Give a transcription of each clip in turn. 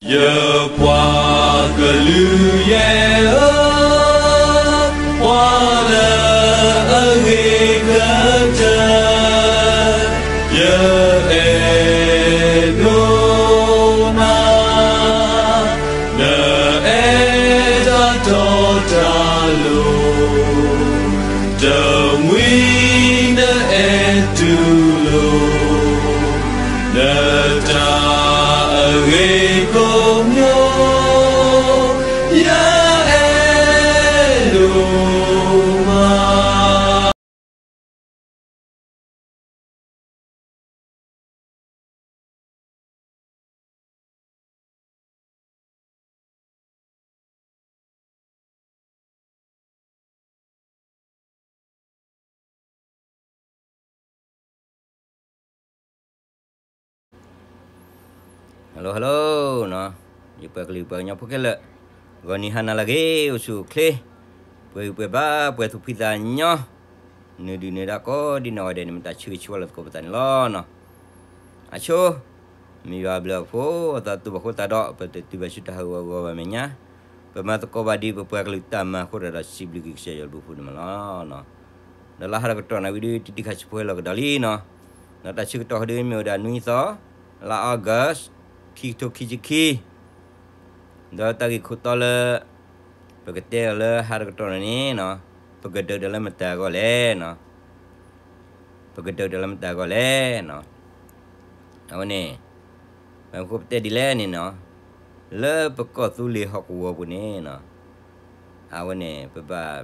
ယပှၤကလုာ်ယဲၢ်ဧၢ, ပှၤလၢအဂ့ၤကတၢၢ်, ယအဲၣ်ဒိးနၤ, နအဲၣ်တၢ်တီတၢ်လိၤ, တမှံၤနအဲၣ်တူၢ်လိာ် နတၢ်အဂ့ၤကိးမံၤ, ယအဲၣ်ဒိးမး. Hello hello, ယပှၤကလုာ်ပှၤကညီဖိခဲလၢာ်, ဂီၤနံၤဟါနၤလၢအဂ့ၤ အိၣ်ဆူၣ်အိၣ်ချ့, ပှဲၤဂံၢ်ပှဲၤဘါ ပှဲၤသူၣ်ဖှံသးညီ, နုာ်ဒုၣ်နုာ်ဒါကိးဒံနီၢ်ဂၤဒဲးန့ၣ် မ့ၢ်တၢ်ဆၢဂ့ၤဆၢဝါလၢသကိးပသးန့ၣ်လီၤ. အဆိ, မ့ၢ်ယွၤအဘျုးအဖှိၣ် အသးတူၢ်ဘၣ်ဃိသတးဒီး ပတတုၤဘၣ်ဆူတၢ်ဟးဂီၤအဂီၢ်ဘၣ်မဲာ်ညါ, ပမၤသကိးဘၣ်ဒံးပပှၤကလုာ်တၢ်မၤအဃိဒီး စံးဘျုးက့ၤကစၢ်ယွၤအဘျုးအဖှိၣ်န့ၣ်မးလီၤ. ဒီးလၢဟါဒီးကတီၢ်နၤဝံၤဒုး တံၤတံၤခါဆူဖိဟဲလီၤကဒီးလံနီၤ, ဒီးတၢ်ဆၢကတီၢ်ဟီဒုးမ့ၢ်ဝဲဒၣ်နွံသီ, လါ August ခံကထိခံဆံခံ, ဒီးတၢ်ဂ့ၢ်ခိၣ်တီလၢ ပကတဲအီၤလၢဟါတကတီၢ်န့ၣ်န့ၣ်, ပကဒုးတၢ်လၢမတၤအဂီၢ်လဲၣ်, ပကဒုးတၢ်လၢမတၤအဂီၢ်လဲၣ်. အဝဲန့ၣ်, ဘၣ်မနုၤဃိပတဲဒ်လဲၣ်န့ၣ်နီၤ, လၢပကီၢ်သူလ့ၤဟီၣ်ကဝီၤပူၤန့ၣ်နီၤ, အဝဲန့ၣ် ပဘၣ်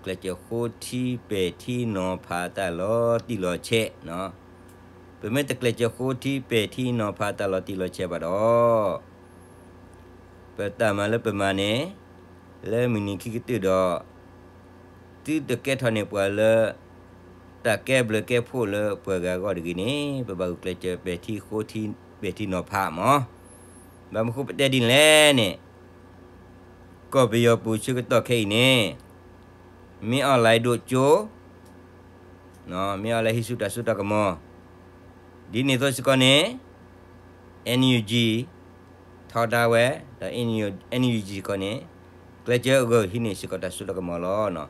ကျဲးစၢးဃိထံပဲာ်ထံနီၤဖးတၢ်လီၤတံၢ်လီၤဆဲး, ပမ့ၢ်တကျဲးစၢးဃိထံပဲာ်ထံနီၤဖးတၢ်လီၤတံၢ်လီၤဆဲးဘၣ်ဒီး ပတၢ်မၤလၢပမၤန့ၣ်, လၢမုၢ်နံၤခံကတၢၢ်ဒီး, သုတကဲထီၣ်န့ၢ်ပှၤလၢ တၢ်ကဲဘျုးကဲဖှိၣ်လၢပှၤဂၤအဂီၢ်တဂ့ၤန့ၣ် ပဘၣ်ဂုာ်ကျဲးစၢးပဲာ်ထံဃိထံပဲာ်ထံနီၤဖးမး. ဘၣ်မနုၤဃိပတဲဒ်န့ၣ်လဲၣ်န့ၣ်, ကီၢ်ပယီၤပူၤဆၢကတီၢ်ခဲအံၤန့ၣ်, မ့ၢ်အီၣ်လဲဒိၣ်ကၠိ, မ့ၢ်အီၣ်လဲဟံးဆူၣ်တၢ်စိတၢ်ကမီၤ, ဒ်န့ၣ်အသိးစ့ၢ်ကီးန့ၣ်, NUG ထီဒါဝဲ, ဒီး NUG စ့ၢ်ကီးန့ၣ်, ကျဲးစၢးဂုာ်ဟံးန့ၢ်စ့ၢ်ကီးတၢ်စိတၢ်ကမီၤလီၤ.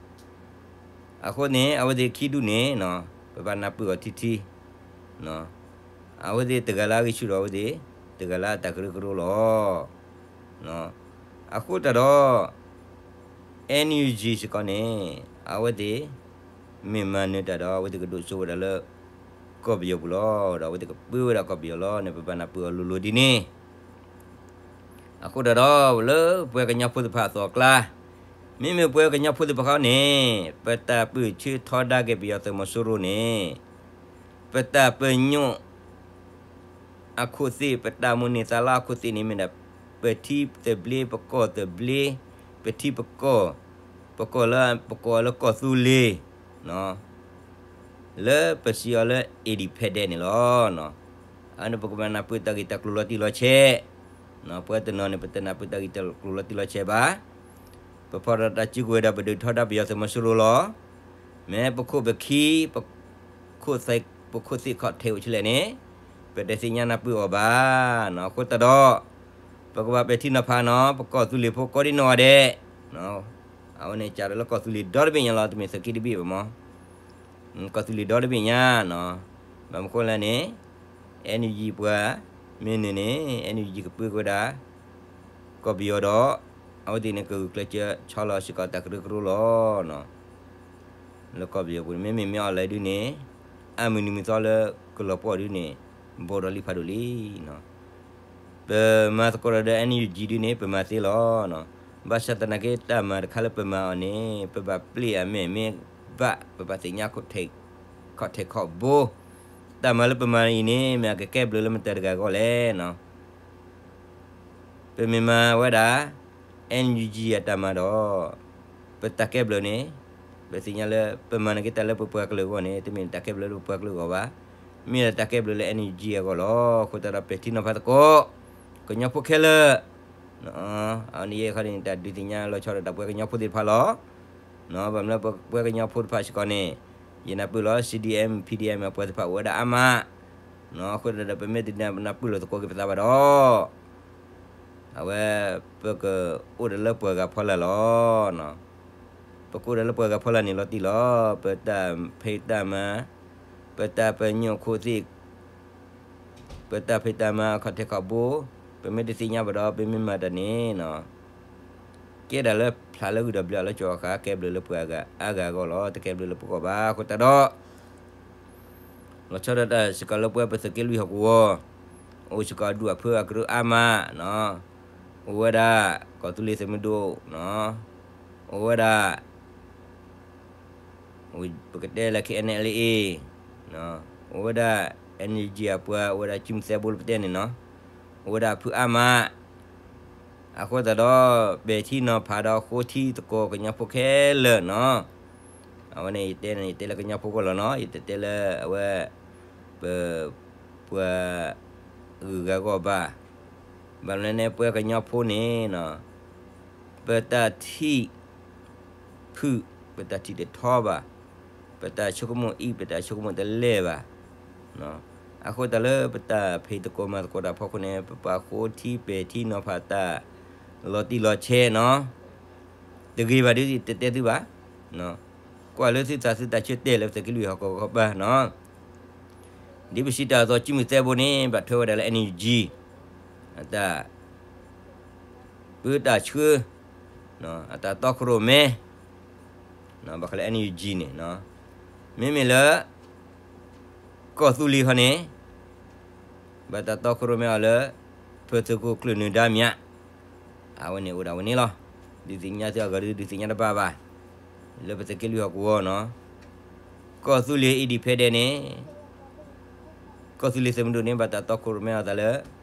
အဃိန့ၣ် အဝဲသ့ၣ်ခံဒူၣ်န့ၣ်, ပဘၣ်နၢ်ပၢၢ်အီၤထံထံ, အဝဲသ့ၣ်တဂၤလၢအဂံၢ်ဆူၣ်ဒီးအဝဲသ့ၣ်, တဂၤလၢအတၢ်ကရၢကရိလီၤ. အဃိသတးဒီး NUG စ့ၢ်ကီးန့ၣ်, အဝဲသ့ၣ် မ့ၢ်မၤနၢၤတၢ်ဒီး အဝဲသ့ၣ်ကဒိၣ်စိဝဲဒၣ်လၢ ကီၢ်ပယီၤပူၤလီၤ. ဒီးအဝဲသ့ၣ်ကပၢဝဲဒၣ်ကီၢ်ပယီၤလီၤန့ၣ် ပဘၣ်နၢ်ပၢၢ်အီၤလိၤလိၤဒ်န့ၣ်. အဃိသတးဒီး လၢပဝဲကညီဖိသ့ၣ်တဖၣ်အသိးအကျါ, မ့မ့ၢ်ပဝဲကညီဖိသ့ၣ်တဖၣ်ဃီန့ၣ်, ပတၢ်ပၢၢ်ဆၢထီဒါက့ၤပယီၤသုးမီၤစိရိၤန့ၣ်, ပတၢ်ပညိၣ်အခိၣ်သ့ၣ်, ပတၢ်မိၣ်န့ၢ်သးလီအခိၣ်သ့ၣ်န့ၣ်မ့ၢ်ဒၣ်, ပထံသဘျ့, ပကီၢ်သဘျ့, ပထံပကီၢ်, ပကီၢ်လၢ, ပကိးအီၤလၢကီၢ်သူလ့ၤ, လၢပစံးအီၤလၢ independent န့ၣ်လီၤ. အန့ၣ်ပကဘၣ်နၢ်ပၢၢ်တၢ်ဂ့ၢ်တၢ်ကျိၤလီၤတံၢ်လီၤဆဲး, ပဝဲတနီၤန့ၣ် ပတနၢ်ပၢၢ်တၢ်ဂ့ၢ်တၢ်ကျိၤလီၤတံၢ်လီၤဆဲးဘၣ်. ပဖီၣ်ဒီးတၢ်စုကဝဲၤဒီးပဒုးထီဒါပယီၤသုးမီၤစိရိၤလီၤ. မ့ၢ်ပခိၣ်ပခံ, ပခိၣ်သ့ၣ်, ပခိၣ်သ့ၣ်ခီၣ်ထံးအိၣ်ဆူၣ်လဲၣ်န့ၣ်, ပတသ့ၣ်ညါနၢ်ပၢၢ်အီၤဘၣ်. အဃိသတးဒီး ပကဘၣ်ပဲာ်ထံနီၤဖးနီၤ, ပကီၢ်သူလ့ၤဖိကိးဒံနီၢ်ဂၤဒဲး, အဝဲန့ၣ်စးထီၣ်လၢကီၢ်သူလ့ၤဒီတဘ့ၣ်ညါလီၤ, တမ့ၢ်သုးက့တဘ့ၣ်ဘၣ်မး, ကီၢ်သူလ့ၤဒီတဘ့ၣ်ညါ, ဘၣ်မနုၤဃိလဲၣ်န့ၣ်, NUG ပှၤမ့ၢ်နုာ်န့ၣ် NUG ကပၢက့ၤဝဲဒၣ် ကီၢ်ပယီၤဒီး, အဝဲသ့ၣ်န့ၣ်ကဂုာ်ကျဲးစၢးဆီလီၤစ့ၢ်ကီးတၢ်ကရၢကရိလီၤ. လၢကီၢ်ပယီၤပူၤန့ၣ် မ့မ့ၢ်မ့ၢ်အီၣ်လဲဒုန့ၣ်, အမုၢ်နံၤမုၢ်သီလၢကလီၤပှီၢ်ဒုန့ၣ်, ဘိးဒီးလံာ်ဖးဒိၣ်လံ. ပမၤသကိးဒီး NUG ဒုန့ၣ် ပမၤသ့လီၤ. ဘၣ်ဆၣ်သနာ်က့ တၢ်မၤတခါလၢပမၤအီၤန့ၣ် ပဘၣ်ပျဲအမ့ၢ်မ့ၢ်ဘၣ်, ပဘၣ်သ့ၣ်ညါခီၣ်ထံးခီၣ်ဘိ, တၢ်မၤလၢပမၤအံၤန့ၣ် မ့ၢ်အကကဲဘျုးလၢမတၤတဂၤအဂီၢ်လဲၣ်. ပမ့ၢ်မၤဝဲဒၣ် NUG အတၢ်မၤဒီး, ပတၢ်ကဲဘျုးန့ၣ်, ပသ့ၣ်ညါလၢပမၤန့ၢ်က့ၤတၢ်လၢပပှၤကလုာ်အဂီၢ်န့ၣ် တမ့ၢ်တၢ်ကဲဘျုးလၢပပှၤကလုာ်အဂီၢ်ဘၣ်. မ့ၢ်ဒၣ်တၢ်ကဲဘျုးလၢ NUG အဂီၢ်လီၤ. အဃိသတးဒီးပဲာ်ထံနီၤဖးသကိး ကညီဖိခဲလၢာ်, အန့ၣ်ယဲခီန့ၣ် တၢ်ဒုးသ့ၣ်ညါလီၤဆီဒီးတၢ်ပှၤကညီဖိသ့ၣ်တဖၣ်လီၤ. ဘၣ်မနုၤလၢပပှၤကညီဖိတဖၣ်စ့ၢ်ကီးန့ၣ်, ယနၢ်ပၢၢ်လီၤ CDM, PDM အပှၤသ့ၣ်တဖၣ်အိၣ်ဝဲဒၣ်အါမး. အဃိသတးဒီး ပမ့ၢ်တနၢ်ပၢၢ်လိာ်သကိးက့ၤပသးဘၣ်ဒီး, အဝဲ ပကအိၣ်ဒီးလၢပှၤဂၤဖီလာ်လီၤ. ပကအိၣ်ဒီးလၢပှၤဂၤဖီလာ်န့ၣ်လီၤတံၢ်လီၤ. ပတၢ်ဖံးတၢ်မၤ, ပတၢ်ပညိၣ်ခိၣ်သ့ၣ်, ပတၢ်ဖံးတၢ်မၤခီၣ်ထံးခီၣ်ဘိ, ပမ့ၢ်တသ့ၣ်ညါဘၣ်ဒီး ပမ့ၢ်မၤတၢ်န့ၣ် ကဲဒၣ်လၢဖျါလၢဂုၢ်ဒီးဘျၢလၢကၠီၤဃာ် ကဲဘျုးလၢပှၤဂၤအါဂၤအဂီၢ်လီၤ. တကဲဘျုးလၢပဂီၢ်ဘၣ်. အဃိသတးဒီး လီၤဆီဒၣ်တၢ်စ့ၢ်ကီးလၢပဝဲပသုးက့လွံၢ်ဟီၣ်ကဝီၤ, အိၣ်စ့ၢ်ကီးအဒူၣ်အဖၢအကရၢအါမး, အိၣ်ဝဲဒၣ် ကီၢ်သူလ့ၤသုးမုၢ်ဒိၣ်, အိၣ်ဝဲဒၣ် ပကတဲလၢ K N L A, အိၣ်ဝဲဒၣ် N U G အပှၤ, အိၣ်ဝဲဒၣ်ကၠံၣ်မုၢ်သဲဘိလၢပတဲန့ၣ်နီၤ, အိၣ်ဝဲဒၣ်အဖုအါမး. အဃိသတးဒီး ပဲာ်ထံနီၤဖးဒီးဃိထံသကိးကညီဖိခဲလၢာ်နီၤ, အဝဲန့ၣ်ယတဲန့ၣ် ယတဲလၢကညီဖိကီၢ်လီၤနီၤ, ယတတဲလၢအဝဲ ပ ပှၤဂုၤဂၤဂီၢ်ဘၣ်. ဘၣ်မနုၤလဲၣ်န့ၣ် ပှၤကညီဖိန့ၣ် ပတၢ်ထံၣ်ဖုၣ်, ပတၢ်ထံၣ်တထီဘၣ်, ပတၢ်ဆိကမိၣ်အံၣ် ပတၢ်ဆိကမိၣ်တလဲၢ်ဘၣ်. အဃိသတးလၢပတၢ်ဖံးသကိးမၤသကိးတၢ်ဖီခိၣ်န့ၣ် ပပာ်ဃိထံပဲာ်ထံနီၤဖးတၢ် လီၤတံၢ်လီၤဆဲးနီၤ, တဂ့ၤဘၣ်ဒုးတတဲသုဘၣ်. ကွၢ်လၢသုသးသုတၢ်ဆၢတဲာ်လၢပသုးက့လွံၢ်ဟီၣ်ကဝီၤကီၢ်ဘၣ်နီၤ, ဒ်ပစံးတၢ်အသိး ကၠံၣ်မုၢ်သဲဘိန့ၣ် ဘၣ်ထွဲဝဲဒၣ်လၢ N U G အတၢ် ပၢတၢ်ဆှၢ အတၢ်တီခိၣ်ရိၣ်မဲ ဘၣ်ဃးလၢ N U G န့ၣ်, မ့မ့ၢ်လၢ ကီၢ်သူလ့ၤခီန့ၣ် ဘၣ်တၢ်တီခိၣ်ရိၣ်မဲအီၤလၢ ပသုးခိၣ်ကျၢၢ်နၢၤဒါမၠး, အဝဲန့ၣ်အိၣ်ဒၣ်ဝဲန့ၣ်လီၤ. ဒုးသ့ၣ်ညါသုအဂၤဒုး ဒုးသ့ၣ်ညါတဘၣ်ဘၣ်. လၢပသုးက့လွံၢ်ဟီၣ်ကဝီၤနီၤ, ကီၢ်သူလ့ၤ independent န့ၣ် ကီၢ်သူလ့ၤသုးမုၢ်ဒိၣ်န့ၣ် ဘၣ်တၢ်တီခိၣ်ရိၣ်မဲအသးလၢ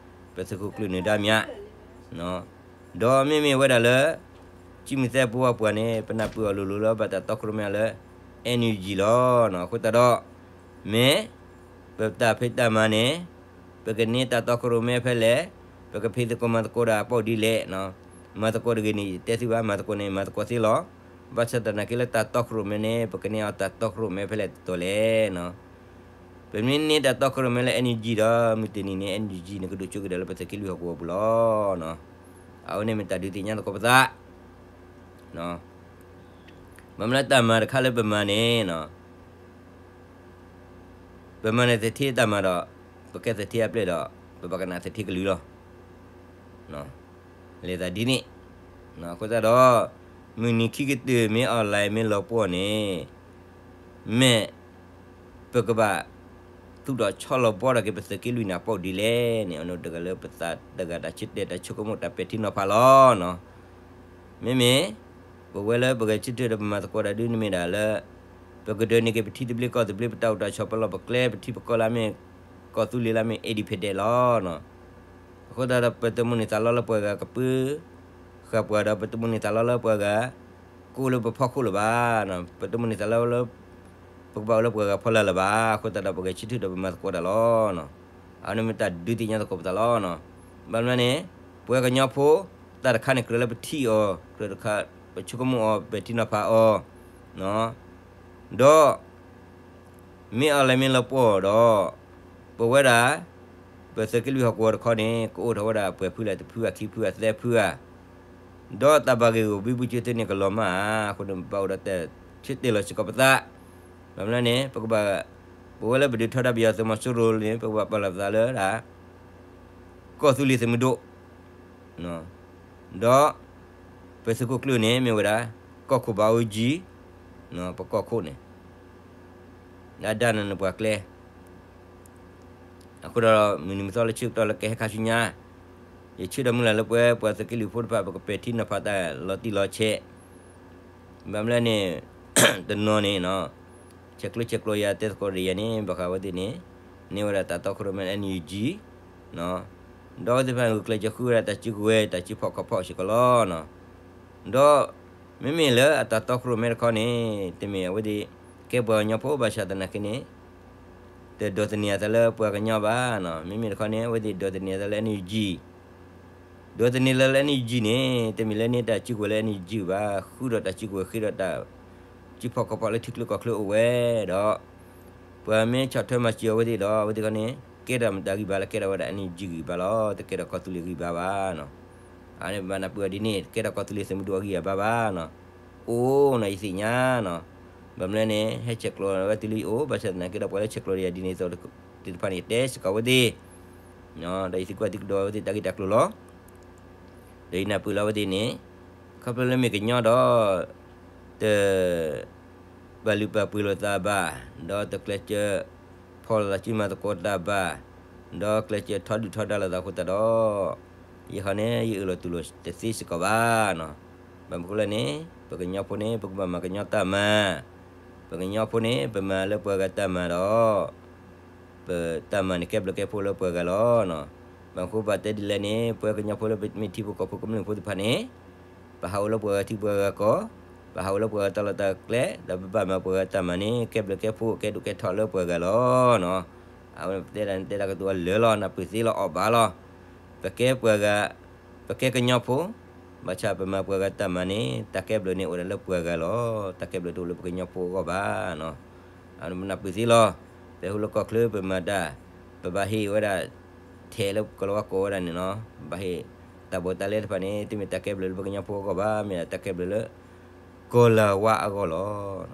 ပသုးခိၣ်ကျၢၢ်နၢၤဒါမၠး, ဒီးမ့မ့ၢ်ဝဲဒၣ်လၢ ကၠံၣ်မုၢ်သဲဘိအပှၤန့ၣ် ပနၢ်ပၢၢ်အီၤလိၤလိၤလၢ ဘၣ်တၢ်တီခိၣ်ရိၣ်မဲအီၤလၢ N U G လီၤ. အဃိသတးဒီး မ့ၢ် ပတၢ်ဖံးတၢ်မၤန့ၣ် ပကန့ၢ်တၢ်တီခိၣ်ရိၣ်မဲဖဲလဲၣ်, ပကဖံးသကိးမၤသကိးဒီးအပီၣ်ဒ်လဲၣ်. မၤသကိးတဂ့ၤန့ၣ် ယတဲသုဘၣ်, မၤသကိးန့ၣ် မၤသကိးသ့လီၤ. ဘၣ်ဆၣ်သနာ်က့လၢတၢ်တီခိၣ်ရိၣ်မဲန့ၣ် ပကန့ၢ်အီၤတၢ်တီခိၣ်ရိၣ်မဲဖဲလဲၣ်တတီၤလဲၣ်. ပမ့ၢ်န့ၢ်တၢ်တီခိၣ်ရိၣ်မဲလၢ N U G ဒီး မုၢ်တနံၤန့ၣ် N U G န့ၣ် ကဒိၣ်ကၠိက့ၤဒီးလၢပသုးက့လွံၢ်ဟီၣ်ကဝီၤပူၤလီၤ. အဝဲန့ၣ်မ့ၢ်တၢ်ဒုးသ့ၣ်ညါသကိးပသး. ဘၣ်မနုၤလၢတၢ်မၤတခါလၢပမၤန့ၣ် ပမၤန့ၢ်သထ့တၢ်မၤဒီး ပကဲသထ့အပျဲၢ်ဒီး ပဘၣ်ကနၣ်သထ့ကလုၢ်လီၤ. လဲၤသးဒ်န့ၣ်, အဃိသတးဒီး မုၢ်နံၤခံကတၢၢ်မ့ၢ် online မ့ၢ်လီၤပှီၢ်န့ၣ် မ့ၢ် ပကဘၣ် သူၣ်ထီၣ်ဆီလီၤဘီထီၣ်က့ၤပသုးက့လွံၢ်န့ၣ် အပီၣ်ဒ်လဲၣ်န့ၣ် အနီၢ်တဂၤလၢပသးတဂၤ တၢ်ဆၢတဲာ်တၢ်ဆိကမိၣ်တၢ်ပဲာ်ထံနီၤဖးလီၤ. မ့မ့ၢ် ပဝဲလၢပဂဲၤဆၢထၢၣ်ဒီးပမၤသကိးတၢ်ဒုးန့ၣ်မ့ၢ်ဒၣ်လၢ ပကဒၢးန့ၢ်က့ၤပထံသဘျ့ကီၢ်သဘျ့ ပတၢ်အိၣ်တၢ်ဆိး ပလီၢ်ပကျဲ ပထံပကီၢ်လၢအမ့ၢ် ကီၢ်သူလ့ၤလၢအမ့ၢ် independent လီၤ. အဃိသတးဒီး ပတမိၣ်န့ၢ်သးလီလၢပှၤဂၤကပၢ ဃာ်ပှၤဒီး ပတမိၣ်န့ၢ်သးလီလၢပှၤဂၤ ကအိၣ်လၢပဖီခိၣ်လၢၤဘၣ်. ပတမိၣ်န့ၢ်သးလီလၢ ပကဘၣ်အိၣ်လၢပှၤဂၤဖီလာ်လၢၤဘၣ်. အဃိသတးဒီး ပဂဲၤဆၢထၢၣ်ဒီးပမၤသကိးတၢ်လီၤ. အဝဲန့ၣ်မ့ၢ်တၢ်ဒုးသ့ၣ်ညါသကိးပသးလီၤ. ဘၣ်မနုၤန့ၣ် ပဝဲကညီဖိ တၢ်တခါန့ၣ် ကြၢးလၢပထံၣ်အီၤ ကြၢးတခါ ပဆိကမိၣ်အီၤ ပဲာ်ထံနီၤဖးအီၤ ဒီး မ့ၢ်အီၤလဲၤမ့ၢ်လီၤပှီၢ်ဒီး ပဝဲဒၣ် ပသုးက့လွံၢ်ဟီၣ်ကဝီၤတခီန့ၣ် ကအိၣ်ထီၣ်ဝဲဒၣ်ပှဲၤဖုလၢတဖုဧါ ခံဖုဧါ သၢဖုဧါ, ဒီးတၢ်ဘၣ်ဂ့ၢ်ဂီၢ်ဘံဘူစၢၤသုန့ၣ် ကလီၤမၢ်ဧါ. အဃိန့ၣ် ပဘၣ်အိၣ်ဒီးတၢ်ဆၢတဲာ်လီၤစ့ၢ်ကီးပသး. ဘၣ်မနုၤလဲၣ်န့ၣ် ပကဘၣ် ပဝဲလၢပဒုးထီဒါပယီၤသုးမီၤစိရိၤန့ၣ် ပကဘၣ်ပာ်လီၤပသးလၢဒၣ် ကီၢ်သူလ့ၤသုးမုၢ်ဒိၣ် ဒီး ပသုးခိၣ်ကျၢၢ်န့ၣ် မ့ၢ်ဝဲဒၣ် ကီၢ်ခိၣ်ဘးအူကၠံ ပကီၢ်ခိၣ်န့ၣ် ဒၣ်ဒၣ်နနပှၤကျဲ အဃိဒီး မုၢ်နံၤမုၢ်သီလၢဆၢကတီၢ်လၢကဟဲခါဆူညါ ယဆၢဒီးမုၢ်လၢ်လၢပဝဲပှၤသုးက့လွံၢ်ဖိတဖၣ် ပကပဲာ်ထံနီၤဖးတၢ်လီၤတံၢ်လီၤဆဲး ဘၣ်မနုၤလဲၣ်န့ၣ် တနီၤန့ၣ် ဆဲးကျိးဆဲးကျိးယၤတဲသကိးဒီးယၤန့ၣ် ဘၣ်ဃးဝဲသ့ၣ်န့ၣ် န့ၢ်ဝဲဒၣ်တၢ်တီခိၣ်ရိၣ်မဲ N U G ဒီးအဝဲသ့ၣ်တဖၣ်န့ၣ် ဂုာ်ကျဲးစၢးဃုဝဲဒၣ်တၢ်စုကဝဲၤ တၢ်စုဖီၣ်ခီၣ်ဖီၣ်စ့ၢ်ကီးလီၤ. ဒီး မ့မ့ၢ်လၢအတၢ်တီခိၣ်ရိၣ်မဲတခီန့ၣ် တမ့ၢ်အဝဲသ့ၣ် ကဲပှၤကညီဖိဘၣ်ဆၣ်သနာ်က့န့ၣ် တဒိးသန့ၤအသးလၢပှၤကညီဘၣ်. မ့မ့ၢ်တခီန့ၣ် အဝဲသ့ၣ်ဒိးသန့ၤအသးလၢ N U G ဒိးသန့ၤလၢ N U G န့ၣ် တမ့ၢ်လၢန့ၢ်တၢ်စုကဝဲၤလၢ N U G ဘၣ်, ဃုဒီးတၢ်စုကဝဲၤ ဃ့ဒီးတၢ်စုဖီၣ်ခီၣ်ဖီၣ်လၢထံချၢကီၢ်ချၢအိၣ်ဝဲဒီး ပှၤမ့ၢ်ဆီၣ်ထွဲမၤစၢၤအဝဲသ့ၣ်ဒီး အဝဲသ့ၣ်တခီန့ၣ် ကဲထီၣ်မတၤဂံၢ်ဘါလၢကဲထီၣ်ဝဲဒၣ် N U G ဂံၢ်ဘါလီၤ. တကဲထီၣ်ကီၢ်သူလ့ၤဂံၢ်ဘါဘၣ်. အန့ၣ်ပဘၣ်နၢ်ပၢၢ်အီၤဒ်န့ၣ် တကဲထီၣ်ကီၢ်သူလ့ၤသုးမုၢ်ဒိၣ်အဂံၢ်အဘါဘၣ်နီၤ. အိၣ်နီၤ ယသ့ၣ်ညါနီၤ. ဘၣ်မနုၤလဲၣ်န့ၣ် ဟဲဆဲးကျိးဝဲတုၤလၢယအိၣ် ဘၣ်ဆၣ်သနာ်က့ဒီး ပှၤလၢဆဲးကျိးယၤဒ်န့ၣ်အသိးသ့ၣ်တဖၣ်န့ၣ် ယတဲစ့ၢ်ကီးဝဲသ့ၣ် ဒီးယသံကွၢ်သံကဒီးဝဲသ့ၣ်တၢ်ဂ့ၢ်တၢ်ကျိၤလီၤ. ဒီးယနၢ်ပၢၢ်လီၤဝဲသ့ၣ်န့ၣ် ခီဖျိလၢမ့ၢ်ကညီဒီး တ ပာ်လုၢ်ပာ်ပှ့ၤလိာ်သးဘၣ်, ဒီးတကျဲးစၢးဖီၣ်လိာ်သးစုမၤသကိးတၢ်ဘၣ်, ဒီးကျဲးစၢးထီဒုၣ်ထီဒါလိာ်သးအဃိသတးဒီး ယဟီန့ၣ် ယအၢၣ်လီၤတူၢ်လိာ်တသ့စ့ၢ်ကီးဘၣ်နီၤ. ဘၣ်မနုၤဃိလဲၣ်န့ၣ် ပကညီဖိန့ၣ် ပကဘၣ်မၤကညီတၢ်မၤ, ပကညီဖိန့ၣ် ပမၤလၢပှၤဂၤတၢ်မၤဒီး ပတၢ်မၤန့ၣ် ကဲဘျုးကဲဖှိၣ်လၢပှၤဂၤလီၤ. ဘၣ်မနုၤဃိဘၣ်တဲဒ်လဲၣ်န့ၣ် ပှၤကညီဖိလၢပမ့ၢ်ထံဖိကီၢ်ဖိကမျၢၢ်ဖိသ့ၣ်တဖၣ်န့ၣ် ပဟးအိၣ်လၢပှၤဂၤထံပှၤဂၤကီၢ်, ပဟးအိၣ်လၢပှၤဂၤတၢ်လီၢ်တၢ်ကျဲ, ဒီးပဘၣ်မၤပှၤဂၤတၢ်မၤန့ၣ် ကဲဘျုးကဲဖှိၣ် ကဲဒိၣ်ကဲထီလၢပှၤဂၤလီၤ. အဝဲတဲဒၣ်န့ၣ် တဲဒၣ်ကတိၤအလၢာ်လီၤ, နၢ်ပၢၢ်သ့လီၤ အီၣ်ဘၣ်လီၤ. ပကဲပှၤဂၤ, ပကဲကညီဖိ, ဘၣ်ဆၣ်ပမၤပှၤဂၤတၢ်မၤန့ၣ် တၢ်ကဲဘျုးန့ၣ်အိၣ်ဒၣ်လၢပှၤဂၤလီၤ. တၢ်ကဲဘျုးတအိၣ်လၢပကညီဖိအဂီၢ်ဘၣ်နီၤ. နၢ်ပၢၢ်သ့လီၤ. ပဟဲအိၣ်လၢကီၢ်ချၢပမၤတၢ်, ပဘၣ်ဟ့ၣ်ဝဲဒၣ် ထဲးလၢကီၢ်လီၤဝါကိးဝဲဒၣ်န့ၣ်နီၤ, ဘၣ်ဟ့ၣ်တၢ်ဘီၣ်တၢ်လဲတဖၣ်န့ၣ် တမ့ၢ်တၢ်ကဲဘျုးလၢပကညီဖိအဂီၢ်ဘၣ်, မ့ၢ်ဒၣ်တၢ်ကဲဘျုးလၢ ကီၢ်လၤဝါအဂီၢ်လီၤ.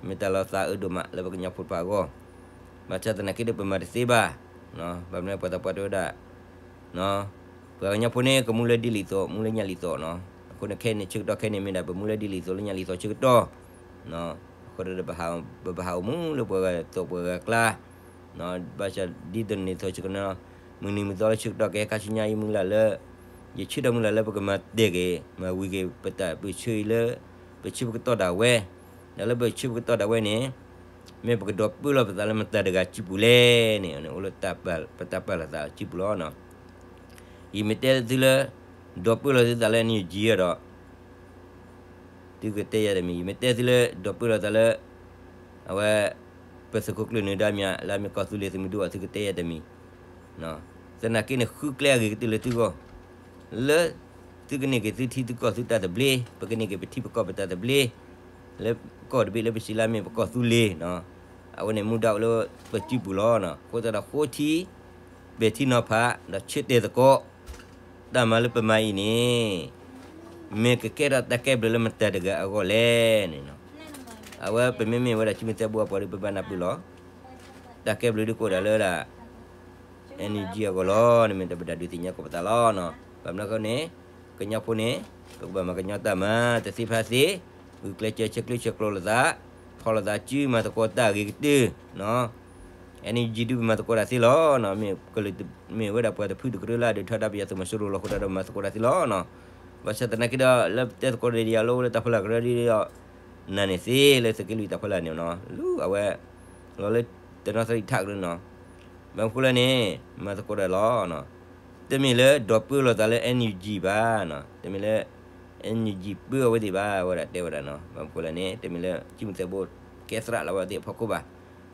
မ့ၢ်တၢ်လီၤသးအၢဒိၣ်မးလၢပကညီဖိတဖၣ်အဂီၢ်, ဘၣ်ဆၣ်သနာ်က့ဒီးပမၤတသ့ဘၣ်. ဘၣ်မနုၤပှၤသးပှၢ်တဲဝဲဒၣ် ပှၤကညီဖိန့ၣ် ကမူလၢဒ်လံာ်သိး မူလၢညၣ်လံာ်သိးနီၤ. အဃိန့ၣ်ခဲအံၤန့ၣ် ဆၢကတီၢ်ခဲအံၤန့ၣ် မ့ၢ်ဒၣ်ပမူလၢဒ်လံာ်သိးလၢညၣ်လံာ်သိးဆၢကတီၢ်, အဃိဒီး ပဘၣ်ဟးအိၣ်မူလၢပှၤဂၤသိးပှၤဂၤကျါ, ဘၣ်ဆၣ်ဒ်သိးန့ၣ်သိးဆၢကတီၢ်, မုၢ်နံၤမုၢ်သီလၢဆၢကတီၢ်ကဟဲခါဆူညါအံၤ မုၢ်လၢ်လၢ ယဆၢထၢၣ်မုၢ်လၢ်လၢပကမၤတဲာ်က့ၤ မၤဝံၤက့ၤပတၢ်ပၢၢ်ဆၢအံၤလၢ ပဆၢပကတီၢ်ဒၣ်ဝဲ, ဒီးလၢပဆၢပကတီၢ်ဒၣ်ဝဲန့ၣ် မ့ၢ်ပကဒီပုၢ်လီၤပသးလၢမတၤတဂၤစုပူၤလဲၣ်န့ၣ် အိၣ်လၢပတၢ်ပာ်လိာ်သးစုပူၤလီၤ. ယမ့ၢ်တဲသုလၢ ဒီပုၢ်လီၤသုသးလၢ NUG ဒီး သုကတဲယၤတမံၤ, ယမ့ၢ်တဲသုလၢ ဒီပုၢ်လီၤသးလၢ အဝဲ ပသုးခိၣ်ကျၢၢ်နၢၤဒါမ့ၢ်ဧါ လၢအမ့ၢ်ကီၢ်သူလ့ၤသုးမုၢ်ဒိၣ်အသုကတဲယၤတမံၤ, သနာ်က့န့ၣ် ဃုကျဲအဂ့ၤကတၢၢ်လၢသုဂီၢ်, လၢ သုကန့ၢ်က့ၤသုထံသုကီၢ်သုတၢ်သဘျ့, ပကန့ၢ်က့ၤပထံပကီၢ်ပတၢ်သဘျ့, လၢကီၢ်တဘ့ၣ်လၢပစံးလၢမ့ၢ်ပကီၢ်သူလ့ၤ, အဝဲန့ၣ်မူဒါအိၣ်လၢပစုပူၤလီၤ. အဃိသတးဒီးဃိထံ ပဲာ်ထံနီၤဖး ဒီးဆၢတဲာ်သကိး တၢ်မၤလၢပမၤအံၤန့ၣ် မ့ၢ်ကကဲထီၣ်တၢ်ကဲဘျုးလၢမတၤတဂၤအဂီၢ်လဲၣ်န့ၣ်, အဝဲပမ့မ့ၢ်ဝဲဒၣ် ကၠံမုၢ်သဲဘိအပှၤဒီး ပဘၣ်နၢ်ပၢၢ်လီၤ. တၢ်ကဲဘျုးဒုးကအိၣ်ဒၣ်လၢဒၣ် NUG အဂီၢ်လီၤန့ၣ် မ့ၢ်တၢ်ပတၢ်ဒုးသ့ၣ်ညါကိးပသးလီၤ. ဘၣ်မနုၤအဃိန့ၣ် ကညီဖိန့ၣ် ပကဘၣ်မၤကညီတၢ်မၤ တသ့ဖဲသ့, ဂုာ်ကျဲးစၢးဆဲးကျၢဆဲးကျိးလိာ်သး, ဖီၣ်လိာ်သးစုမၤသကိးတၢ်အဂ့ၤကတၢၢ် NUG ဒုးပမၤသကိးတၢ်သ့လီၤ. မ့ၢ်ကလုာ် မ့ၢ်ဝဲဒၣ်ပှၤတဖုတကရၢလၢအဒုးထီဒါပယီၤသုးမီၤစိရိၤလီၤအဃိဒီး မၤသကိးတၢ်သ့လီၤ. ဘၣ်ဆၣ်သနာ်က့ဒီး လၢပတဲသကိးဒီးယၤလၢအိၣ်လၢတၢ်ဖီလာ်ကရၢဒ်ဒီး နၤန့ၣ်သ့လၢသုးက့လွံၢ်တၢ်ဖီလာ်န့ၣ်နီၤ, လၢအဝဲ လီၤလၢတနီသရံၣ်ထးကရၢနီၤ. ဘၣ်မနုၤဃိလဲၣ်န့ၣ် မၤသကိးတၢ်လီၤ. တမ့ၢ်လၢဒီပုၢ်လီၤသးလၢ NUG ဘၣ်, တမ့ၢ်လၢ NUG ပၢအဝဲသ့ၣ်ဘၣ်, ဝဲဒၣ်တဲဝဲဒၣ်နီၤ. ဘၣ်မနုၤဃိလဲၣ်န့ၣ် တမ့ၢ်လၢ ကၠံမုၢ်သဲဘိ ကဲသရၣ်လီၤဝဲသ့ၣ်အဖီခိၣ်ဘၣ်.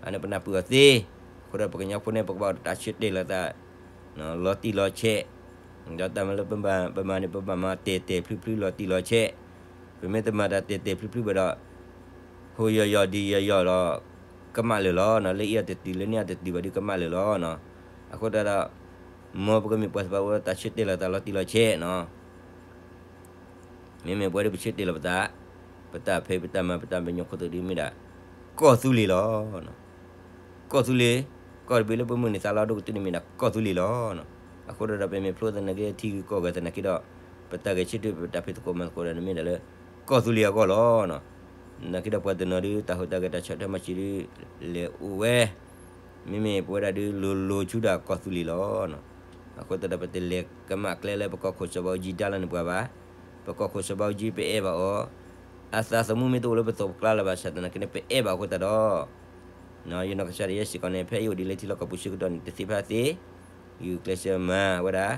အန့ၣ်ပနၢ်ပၢၢ်အီၤသ့, အဃိဒီးပကညီဖိန့ၣ် ပကဘၣ်တၢ်ဆၢတဲာ်လိာ်သး လီၤတံၢ်လီၤဆဲး, ဒီးတၢ်မၤလၢပမၤန့ၣ် ပဘၣ်မၤတဲာ်တဲာ်ဖျုဖျုလီၤတံၢ်လီၤဆဲး, ပမ့ၢ်တမၤတၢ်တဲာ်တဲာ်ဖျုဖျုဘၣ်ဒီး ဟိယီၤယီၤဒံးယီၤယီၤဒီး ကမၣ်လၢာ်လီၤ. လၢအံၤအီၤတတုၤ လၢန့ၣ်အီၤတတုၤဘၣ်ဒီးကမၣ်လၢာ်လီၤ. အဃိသတးဒီး မ်ပကမ့ၢ်ပှၤသ့ၣ်တဖၣ်အိၣ်ဒီးတၢ်ဆၢတဲာ်လိာ်သးလီၤတံၢ်လီၤဆဲးနီၤ. မ့မ့ၢ်ပဝဲဒၣ်ပဆၢတဲာ်လိာ်ပသး, ပတၢ်ဖံးပတၢ်မၤ ပတၢ်ပညိၣ်ခိၣ်သ့ၣ်ဒုးမ့ၢ်ဒၣ် ကီၢ်သူလ့ၤလီၤ. ကီၢ်သူလ့ၤ, ကီၢ်တဘ့ၣ်လၢပမုၢ်န့ၢ်သးလီၤဒိၣ်ကတၢၢ်န့ၣ်မ့ၢ်ဒၣ်ကီၢ်သူလ့ၤလီၤ. အဃိဒီး ပမ့ၢ်ဖျိသနာ်က့ထံဂုၤကီၢ်ဂၤသနာ်က့ဒီး ပတၢ်ဂဲၤဆၢထၢၣ်ပတၢ်ဖံးသကိးမၤသကိးဒီးန့ၣ်မ့ၢ်ဒၣ်လၢ ကီၢ်သူလ့ၤအဂီၢ်လီၤ. သနာ်က့ဒီးပှၤတနီၤဒုး တၢ်ဟူးတၢ်ဂဲၤတၢ်ဆီၣ်ထွဲမၤစၢၤဒုး လဲၤအိၣ်ဝဲ မ့မ့ၢ်ပဝဲဒၣ်ဒုးလိၤလိၤဆူဒၣ်ကီၢ်သူလ့ၤလီၤ. အဃိသတးဒီး ပတလဲၤကမၣ်ကျဲလၢပကီၢ်ခိၣ်စီၤဘးအူကၠံဒါလီၤန့ၢ်ပှၤဘၣ်. ပကီၢ်ခိၣ်စီၤဘးအူကၠံ ပအဲၣ်ဘၣ်အီၤ, အသးသမူမ့ၢ်တအိၣ်လၢပသိးပကျါလၢၤဘၣ်ဆၣ်သနာ်က့န့ၣ် ပအဲၣ်ဘၣ်အဃိသတးဒီး ယနီၢ်ကစၢ်ဒၣ်ယဲစ့ၢ်ကီးန့ၣ် ဖဲယအိၣ်ဒံးလၢထံလီၢ်ကီၢ်ပူၤဆၢကတီၢ်န့ၣ် တသ့ဖဲသ့ ယကျဲးစၢးမၤဝဲဒၣ်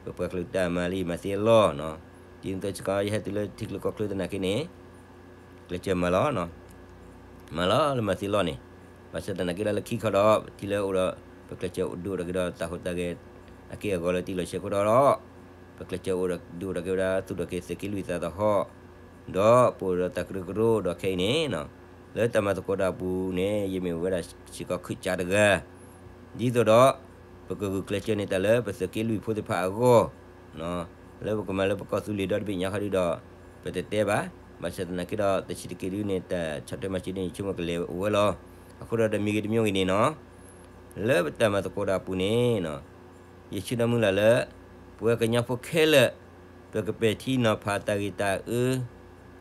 ပပှၤကလုာ်တၢ်မၤလၢယမၤသ့လီၤ. ဒ်သိးစ့ၢ်ကီး ယဟဲတုၤလၢထံချၢကီၢ်ချၢသနာ်က့န့ၣ် ကျဲးစၢးမၤလီၤ. မၤလီၤလၢမၤသ့လီၤန့ၣ်, ဘၣ်ဆၣ်သနာ်က့ဒီးလၢခံခီဒီး ထံလၢအအိၣ်ဒီး ပကျဲးစၢးဒုးအိၣ်ထီၣ်က့ၤဒီးတၢ်ဟူးတၢ်ဂဲၤ အက့ၢ်အဂီၤလၢတံၢ်လီၤဆဲးအဃိဒီး ပကျဲးစၢးအိၣ်ဒီးဒုးအိၣ်ထီၣ်က့ၤဝဲဒၣ် သူၣ်ထီၣ်က့ၤသုးက့လွံၢ်သးသဟီၣ်, ဒီးပအိၣ်ဒီးတၢ်ကရၢကရိဒီးခဲအံၤန့ၣ် လၢတၢ်မၤသကိးတၢ်အပူၤန့ၣ် ယမ့ၢ်ဝဲဒၣ်စ့ၢ်ကီးခုၣ်ကၠးတဂၤ ဒ်သိးဒီး ပကဂုာ်ကျဲးစၢးန့ၢ်တၢ်လၢပသုးက့လွံၢ်ဖိသ့ၣ်တဖၣ်အဂီၢ်, လၢပကမၤလၢပကီၢ်သူလ့ၤဒီတဘ့ၣ်ညါခီဒုဒီး ပတတဲဘၣ်. ဘၣ်ဆၣ်သနာ်က့ဒီး တဆံးတက့ၢ်ဒုန့ၣ် တၢ်ဆီၣ်ထွဲမၤစၢၤဒ်န့ၣ် ဆိကမိၣ်ကလဲၤအိၣ်ဝဲလီၤ. အဃိဒီးတမံၤဂ့ၤတမံၤဂ့ၤန့ၣ်နီၤ လၢပတၢ်မၤသကိးတၢ်အပူၤန့ၣ် ယဆၢဒီးမုၢ်လၢ်လၢ ပဝဲကညီဖိခဲလၢာ် ပကပဲာ်ထံနီၤဖးတၢ်ဂ့ၢ်တၢ်အၢ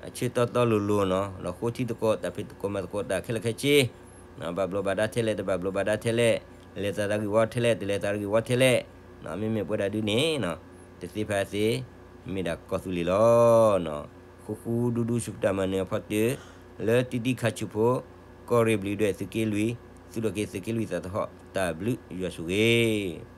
အဆၢတီတီလိၤလိၤနီၤ, ဒီးဃိထံသကိးတၢ်ဖံးသကိးမၤသကိးတၢ်ခဲလၢာ်ခဲဆ့, ဘၣ်ဘျိးဘၣ်ဒါထဲလဲၣ် တဘၣ်ဘျိးဘၣ်ဒါထဲလဲၣ်, လဲၤသးတၢ်ဂ့ၢ်ဝီထဲလဲၣ် တလဲၤသးတၢ်ဂ့ၢ်ဝီထဲလဲၣ်, မ့မ့ၢ်ပဝဲဒၣ်ဒုန့ၣ် တသ့ဖးသ့, မ့ၢ်ဒၣ်ကီၢ်သူလ့ၤလီၤ. ဃူဃူဒူဒူဆူပတၢ်မၤနၢၤအဖီတၢၢ်, လၢတံတံခါဆူၣ်ဖိ, ကီၢ်ရ့ၣ်ဘျုးဒွဲၣ်သုးက့လွံၢ်, သူၣ်ထီၣ်က့ၤသုးက့လွံၢ်သးသဟီၣ် တၢ်ဘျုးယွၤဆိၣ်ဂ့ၤ